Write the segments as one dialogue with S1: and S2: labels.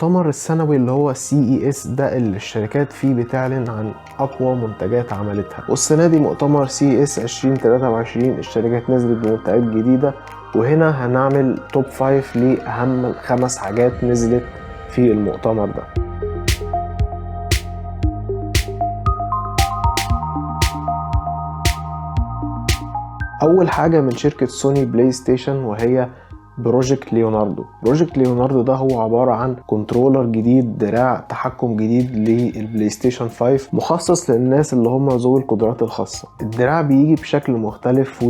S1: المؤتمر السنوي اللي هو CES ده اللي الشركات فيه بتعلن عن اقوى منتجات عملتها. والسنة دي مؤتمر CES 2023 الشركات نزلت بمنتجات جديدة، وهنا هنعمل top 5 لأهم 5 حاجات نزلت في المؤتمر ده. اول حاجة من شركة سوني بلاي ستيشن وهي Project Leonardo. Project Leonardo ده هو عبارة عن controller جديد، دراع تحكم جديد للبلاي ستيشن 5 مخصص للناس اللي هم ذوي القدرات الخاصة. الدراع بيجي بشكل مختلف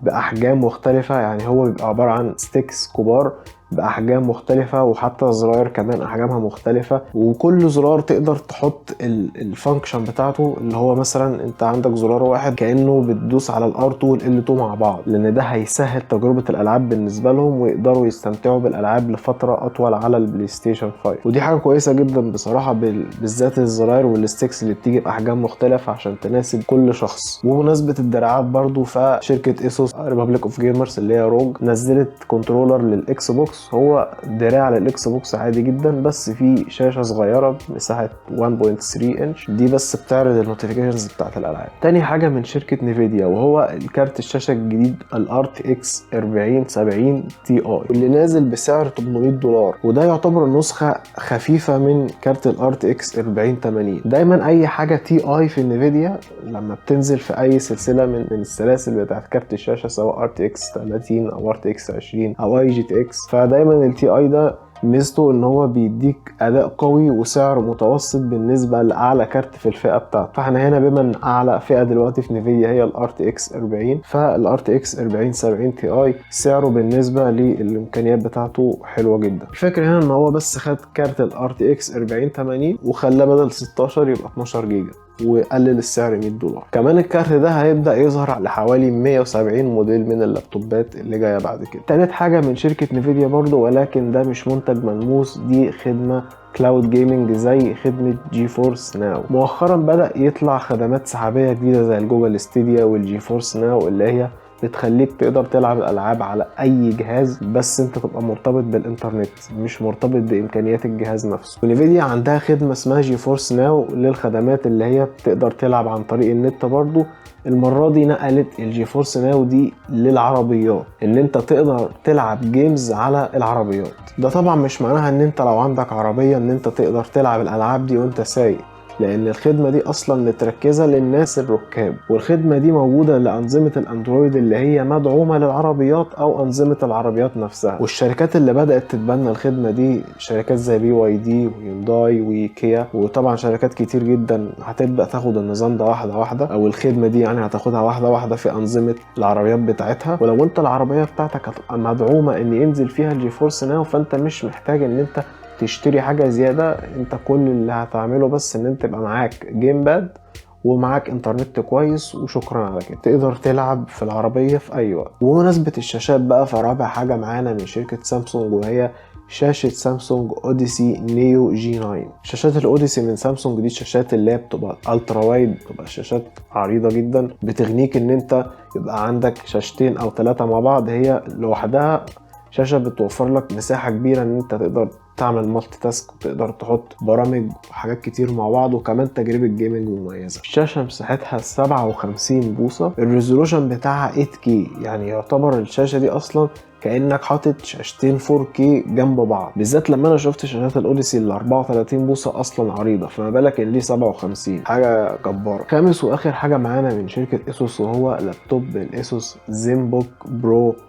S1: وبأحجام مختلفة، يعني هو بيبقى عبارة عن sticks كبار بأحجام مختلفة، وحتى الزراير كمان أحجامها مختلفة، وكل زرار تقدر تحط ال function بتاعته، اللي هو مثلا انت عندك زرار واحد كأنه بتدوس على ال R2 وال L2 مع بعض، لأن ده هيسهل تجربة الألعاب بالنسبة لهم ويقدروا يستمتعوا بالألعاب لفترة أطول على البلاي ستيشن 5. ودي حاجة كويسة جدا بصراحة، بالذات الزراير وال sticks اللي بتيجي بأحجام مختلفة عشان تناسب كل شخص. وبمناسبة الدراعات برضو، فشركة Asus Republic of Gamers اللي هي ROG نزلت controller للاكس بوكس، هو دراع للاكس بوكس عادي جدا بس فيه شاشة صغيرة بمساحة 1.3 انش، دي بس بتعرض ال notifications بتاعت الالعاب. تاني حاجة من شركة نيفيديا وهو الكارت الشاشة الجديد ال RTX 4070 Ti واللي نازل بسعر $800، وده يعتبر نسخة خفيفة من كارت ال RTX 4080. دايما اي حاجة Ti في نيفيديا لما بتنزل في اي سلسلة من السلاسل بتاعت كارت الشاشة، سواء RTX 30 او RTX 20 او اي GTX، فدايما ال Ti ده ميزته ان هو بيديك اداء قوي وسعر متوسط بالنسبة لاعلى كارت في الفئة بتاعته. فاحنا هنا بما ان اعلى فئة دلوقتي في نيفيديا هي ال RTX 40، فال RTX 4070 Ti سعره بالنسبة للامكانيات بتاعته حلوة جدا. الفكرة هنا ان هو بس خد كارت ال RTX 4080 وخلاه بدل 16 يبقى 12 جيجا وقلل السعر $100. كمان الكارت ده هيبدأ يظهر على حوالي 170 موديل من اللابتوبات اللي جاية بعد كده. تالت حاجة من شركة نيفيديا برضو، ولكن ده مش منتج ملموس، دي خدمة cloud gaming زي خدمة GeForce Now. مؤخرا بدأ يطلع خدمات سحابية جديدة زي ال Google Stadia وال GeForce Now، اللي هي بتخليك تقدر تلعب الألعاب على أي جهاز، بس أنت تبقى مرتبط بالإنترنت مش مرتبط بإمكانيات الجهاز نفسه. ونيفيديا عندها خدمة اسمها GeForce Now للخدمات اللي هي بتقدر تلعب عن طريق النت برضو. المرة دي نقلت ال GeForce Now دي للعربيات، ان انت تقدر تلعب games على العربيات. ده طبعا مش معناها ان انت لو عندك عربية ان انت تقدر تلعب الألعاب دي وانت سايق، لان الخدمة دي اصلا متركزة للناس الركاب، والخدمة دي موجودة لأنظمة الاندرويد اللي هي مدعومة للعربيات او أنظمة العربيات نفسها. والشركات اللي بدأت تتبنى الخدمة دي شركات زي BYD وهيونداي وكيا، وطبعا شركات كتير جدا هتبدأ تاخد النظام ده واحدة واحدة، او الخدمة دي يعني هتاخدها واحدة واحدة في أنظمة العربيات بتاعتها. ولو انت العربية بتاعتك هتبقى مدعومة ان ينزل فيها ال GeForce Now، فانت مش محتاج ان انت تشتري حاجة زيادة، انت كل اللي هتعمله بس ان انت يبقى معاك gamepad ومعاك انترنت كويس وشكرا على كده، تقدر تلعب في العربية في اي وقت. وبمناسبة الشاشات بقى، فرابع حاجة معانا من شركة سامسونج وهي شاشة سامسونج Odyssey Neo G9. شاشات ال Odyssey من سامسونج دي الشاشات اللي هي بتبقى ultra wide، بتبقى شاشات عريضة جدا، بتغنيك ان انت يبقى عندك شاشتين او 3 مع بعض، هي لوحدها شاشة بتوفر لك مساحة كبيرة ان انت تقدر تعمل multitask وتقدر تحط برامج وحاجات كتير مع بعض، وكمان تجربة gaming مميزة. الشاشة مساحتها 57 بوصة، ال resolution بتاعها 8K، يعني يعتبر الشاشة دي اصلا كأنك حاطط شاشتين 4K جنب بعض. بالذات لما انا شفت شاشات ال Odyssey ال 34 بوصة اصلا عريضة، فما بالك ان دي 57، حاجة جبارة. خامس واخر حاجة معانا من شركة Asus وهو لابتوب ال Asus ZenBook Pro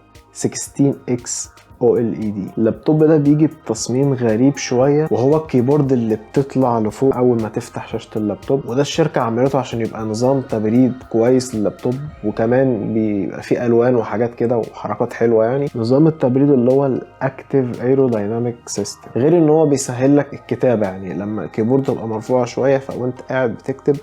S1: 16X OLED. اللابتوب ده بيجي بتصميم غريب شوية، وهو ال keyboard اللي بتطلع لفوق اول ما تفتح شاشة اللابتوب، وده الشركة عملته عشان يبقى نظام تبريد كويس لللابتوب، وكمان بيبقى فيه الوان وحاجات كده وحركات حلوة. يعني نظام التبريد اللي هو ال active aerodynamic system، غير ان هو بيسهل لك الكتابة، يعني لما ال keyboard تبقى مرفوعة شوية فوانت قاعد بتكتب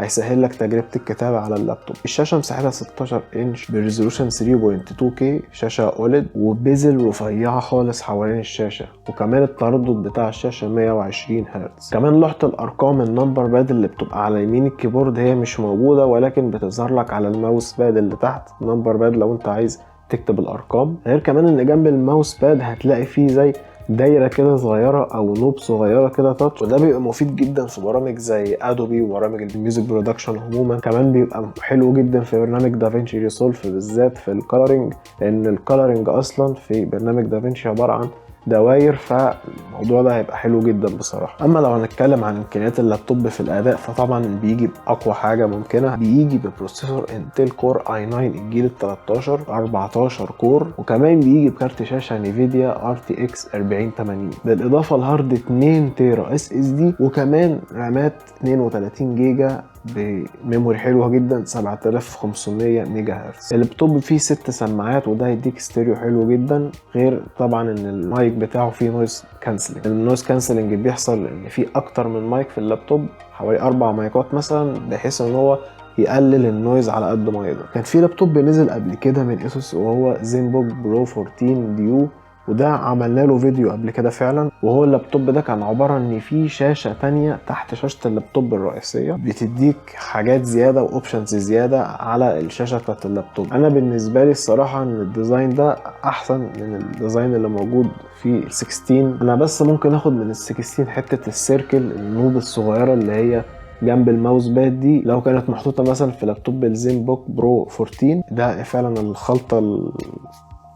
S1: هيسهل لك تجربة الكتابة على اللابتوب. الشاشة مساحتها 16 انش ب resolution 3.2K، شاشة OLED و bezel رفيعة خالص حوالين الشاشة، وكمان التردد بتاع الشاشة 120 هرتز. كمان لوحة الأرقام ال number pad اللي بتبقى على يمين ال keyboard هي مش موجودة، ولكن بتظهر لك على ال mouse pad اللي تحت number pad لو انت عايز تكتب الأرقام. غير كمان ان جنب ال mouse pad هتلاقي فيه زي دايرة كده صغيرة او knob صغيرة كده touch، وده بيبقى مفيد جدا في برامج زي Adobe وبرامج ال music production عموما. كمان بيبقى حلو جدا في برنامج DaVinci Resolve، بالذات في ال coloring، لان ال coloring اصلا في برنامج دافنشي عبارة عن دواير، فالموضوع ده هيبقى حلو جدا بصراحة. اما لو هنتكلم عن امكانيات اللابتوب في الاداء، فطبعا بيجي باقوى حاجة ممكنه. بيجي ب processor Intel Core i9 الجيل ال 13، 14 core، وكمان بيجي بكارت شاشة Nvidia RTX 4080، بالاضافة ل hard 2 تيرا SSD، وكمان رامات 32 جيجا ب memory حلوة جدا 7500 ميجا هرتز. اللابتوب فيه 6 سماعات، وده هيديك ستيريو حلو جدا، غير طبعا ان المايك بتاعه فيه noise cancelling. ال noise cancelling بيحصل ان فيه اكتر من مايك في اللابتوب، حوالي 4 مايكات مثلا، بحيث ان هو يقلل ال noise على قد ما يقدر. كان في لابتوب نزل قبل كده من ASUS وهو ZenBook Pro 14 ديو، وده عملنا له فيديو قبل كده فعلا. وهو اللابتوب ده كان عبارة ان في شاشة تانية تحت شاشة اللابتوب الرئيسية، بتديك حاجات زيادة و options زيادة على الشاشة بتاعت اللابتوب. انا بالنسبة لي الصراحة ان ال design ده احسن من ال design اللي موجود في ال 16. انا بس ممكن اخد من ال 16 حتة ال circle، ال knob الصغيرة اللي هي جنب ال mouse pad دي، لو كانت محطوطة مثلا في لابتوب ال ZenBook Pro 14، ده فعلا الخلطة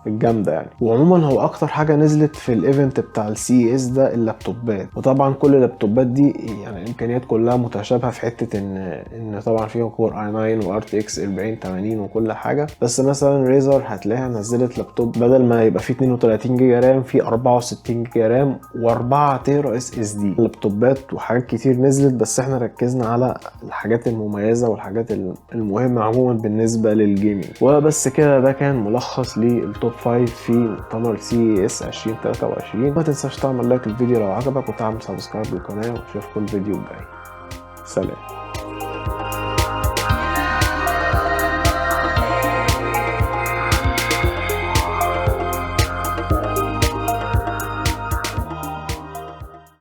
S1: الجامدة يعني. وعموما هو اكتر حاجة نزلت في ال event بتاع ال CES ده اللابتوبات، وطبعا كل اللابتوبات دي يعني الامكانيات كلها متشابهة في حتة ان طبعا فيها Core i9 و RTX 4080 وكل حاجه. بس مثلا Razer هتلاقيها نزلت لابتوب بدل ما يبقى فيه 32 جيجا RAM، فيه 64 جيجا RAM و4 تيرا SSD. لابتوبات وحاجات كتير نزلت، بس احنا ركزنا على الحاجات المميزة والحاجات المهمة عموما بالنسبة لل gaming. وبس كده، ده كان ملخص لل top 5 في مؤتمر CES 2023. ما تنساش تعمل like للفيديو لو عجبك، وتعمل subscribe للقناة، واشوفكم الفيديو الجاي. سلام.